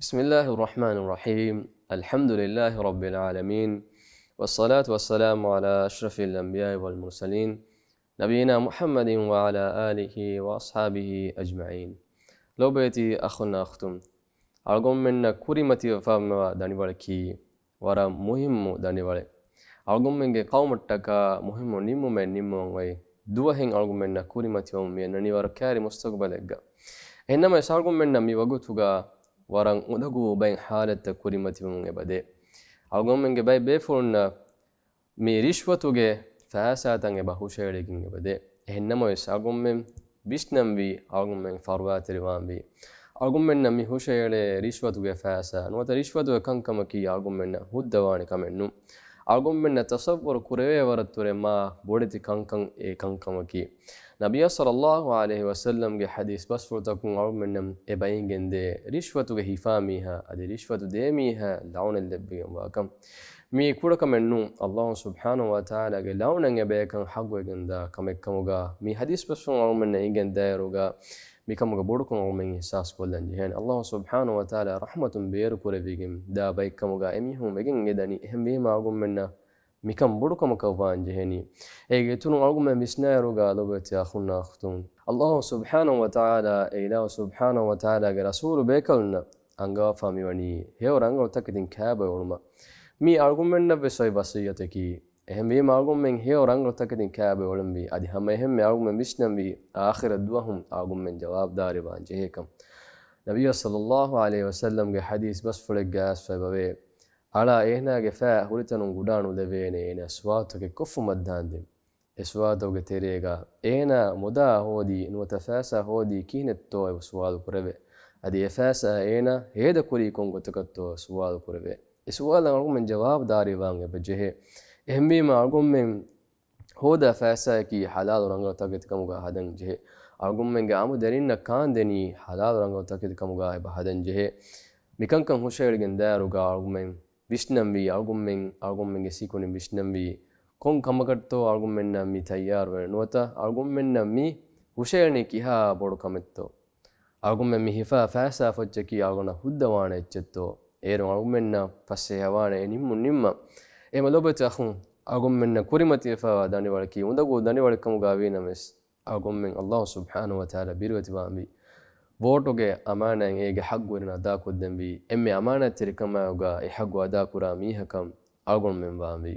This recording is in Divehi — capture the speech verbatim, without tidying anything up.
بسم الله الرحمن الرحيم. الحمد لله رب العالمين. والصلاة والسلام على أشرف الأنبياء والمرسلين. نبينا محمد وعلى آله وأصحابه أجمعين. ލޯބިވެތި އަޚުންނާ އުޚްތުން، އަޅުގަނޑުމެންނަށް ކުރިމަތިވެފައިވާ ދަނޑިވަޅަކީ ވަރަށް މުހިއްމު ދަނޑިވަޅެއް. އަޅުގަނޑުމެންގެ ޤައުމަށްޓަކާ މުހިއްމު ނިންމުމެއް ނިންމަން އޮތް ދުވަހެއް އަޅުގަނޑުމެންނަށް ކުރިމަތިވަމުން މިއަންނަނީ ވަރަށް ކައިރި މުސްތަޤުބަލެއްގަ. އެހެންނަމަވެސް އަޅުގަނޑުމެންނަށް މި ވަގުތުގަ ވަރަށް އުނދަގޫ ބައެއް ޙާލަތްތައް ކުރިމަތިވަމުން އެބަދޭ. އަޅުގަނޑުމެންގެ ބައެއް ބޭފުޅުންނަށް މި ރިޝްވަތުގެ ފައިސާތައް އެބަ ހުށައެޅިގެން އެބަދޭ. އެހެންނަމަވެސް އަޅުގަނޑުމެން ވިސްނަންވީ، އަޅުގަނޑުމެން ފަރުވާތެރިވާންވީ. އަޅުގަނޑުމެންނަށް މި ހުށައެޅޭ ރިޝްވަތުގެ ފައިސާ ނުވަތަ ރިޝްވަތުގެ ކަންކަމަކީ އަޅުގަނޑުމެންނަށް ހުއްދަވާނެ ކަމެއް ނޫން. އަޅުގަނޑުމެންނަށް ތަޞައްވަރު ކުރެވޭ ވަރަށް ތުރެ މާ ބޮޑެތި ކަންކަން އެ ކަންކަމަކީ. ނަބިއްޔާ ޞައްލައްލާހު ޢަލައިހި ވަސައްލަމްގެ ޙަދީޘް ބަސްފުޅުތަކުން އަޅުގަނޑުމެންނަށް އެބަ އެނގެންދޭ، ރިޝްވަތުގެ ހިފާ މީހާ އަދި ރިޝްވަތު ދޭ މީހާ ލަޢުނަތް ލެއްވިގެންވާކަން. މީ ކުޑަކަމެއް ނޫން. ﷲ ސުބްޙާނަހޫ ވަތަޢާލާގެ ލަޢުނަތް އެބައިކަން ޙައްޤުވެގެންދާ ކަމެއްކަމުގަ މި ޙަދީޘް ބަސްފުޅު އަޅުގަނޑުމެންނަށް އެނގެންދާއިރުގަ މިކަމުގެ ބޮޑުކަން އަޅުގަނޑުމެން އިޙްސާސް ކޮށްލަން ޖެހޭނެ. ﷲ ސުބްޙާނަހޫ ވަތަޢާލާ ރަޙްމަތުން ބޭރުކުރެވިގެން ދާ ބައެއްކަމުގަ އެމީހުން ވެގެން އެދަނީ. އެހެންވީމަ އަޅުގަނޑުމެންނަށް މިކަން ބޮޑުކަމަކަށް ވާން ޖެހެނީ. އޭގެ އިތުރުން އަޅުގަނޑުމެން ވިސްނާއިރުގަ ލޯބިވެތި އަޚުންނާ އުޚްތުން، ﷲ ސުބްޙާނަހޫ ވަތަޢާލާ، އެ އިލާހު ސުބްޙާނަހޫ ވަތަޢާލާގެ ރަސޫލު ބޭކަލުންނަށް އަންގާފާ މިވަނީ ހެޔޮ ރަނގަޅު ތަކެތިން ކާބޮއި އުޅުމަށް. މީ އަޅުގަނޑުމެންނަށްވެސް އޮތް ވަޞިއްޔަތަކީ. އެހެންވީމަ އަޅުގަނޑުމެން ހެޔޮ ރަނގަޅު ތަކެތިން ކާބޮއި އުޅެންވީ. އަދި ހަމައެހެންމެ އަޅުގަނޑުމެން ވިސްނަންވީ އާޚިރަތް ދުވަހުން އަޅުގަނޑުމެން ޖަވާބުދާރީވާން ޖެހޭކަން. ނަބިއްޔާ ޞައްލައްލާހު ޢަލައިހި ވަސައްލަމްގެ ޙަދީޘް ބަސްފުޅެއްގަ އައިސްފައި ބަވޭ، އަޅާ އޭނާގެ ފައި ހުރިތަނުން ގުޑާ ނުލެވޭނެ އޭނާ ސުވާލުތަކެއް ކޮށްފުމަށްދާންދެން. އެ ސުވާލުތަކުގެ ތެރޭގަ އޭނާ މުދާ ހޯދީ ނުވަތަ ފައިސާ ހޯދީ ކިހިނެއްތޯ އެބަ ސުވާލު ކުރެވޭ. އަދި އެ ފައިސާ އޭނާ ހޭދަކުރީ ކޮން ގޮތަކަށްތޯ ސުވާލު ކުރެވޭ. އެ ސުވާލަށް އަޅުގަނޑުމެން ޖަވާބުދާރީވާން އެބަ ޖެހޭ. އެހެންވީމަ އަޅުގަނޑުމެން ހޯދާ ފައިސާއަކީ ޙަލާލު ރަނގަޅު ތަކެތިކަމުގަ ހަދަން ޖެހޭ. އަޅުގަނޑުމެންގެ އަމުދެރިންނަށް ކާންދެނީ ޙަލާލު ރަނގަޅު ތަކެތިކަމުގަ އެބަ ހަދަން ޖެހޭ. މިކަންކަން ހުށައެޅިގެން ދާއިރުގަ އަޅުގަނޑުމެން ވިސްނަންވީ، އަޅުގަނޑުމެން، އަޅުގަނޑުމެންގެ ސީކުނިން ވިސްނަންވީ، ކޮން ކަމަކަށްތޯ އަޅުގަނޑުމެންނަށް މި ތައްޔާރުވެ ނުވަތަ އަޅުގަނޑުމެންނަށް މި ހުށައެޅުނީ ކިހާ ބޮޑު ކަމެއްތޯ؟ އަޅުގަނޑުމެން މި ހިފާ ފައިސާ ފޮއްޗަކީ އަޅުގަނޑަށް ހުއްދަވާނެ އެއްޗެއްތޯ؟ އޭރުން އަޅުގަނޑުމެންނަށް ފަސޭހަވާނެ އެ ނިންމުން ނިންމަން. އެހެންމަ ލޯބިވެތި އަޚުން، އަޅުގަނޑުމެންނަށް ކުރިމަތިވެފައިވާ ދަނޑިވަޅަކީ އުނދަގޫ ދަނޑިވަޅެއްކަމުގަ ވީނަމަވެސް، އަޅުގަނޑުމެން ﷲ ސުބްޙާނަހޫ ވަތަޢާލާ ބިރުވެތިވާންވީ. ވޯޓުގެ އަމާނާތް އޭގެ ޙައްޤުވެރިން އަދާކޮށްދެންވީ. އެންމެ އަމާނާތްތެރިކަމާއެކުގަ އެ ޙައްޤު އަދާކުރާ މީހަކަށް އަޅުގަނޑުމެން ވާންވީ.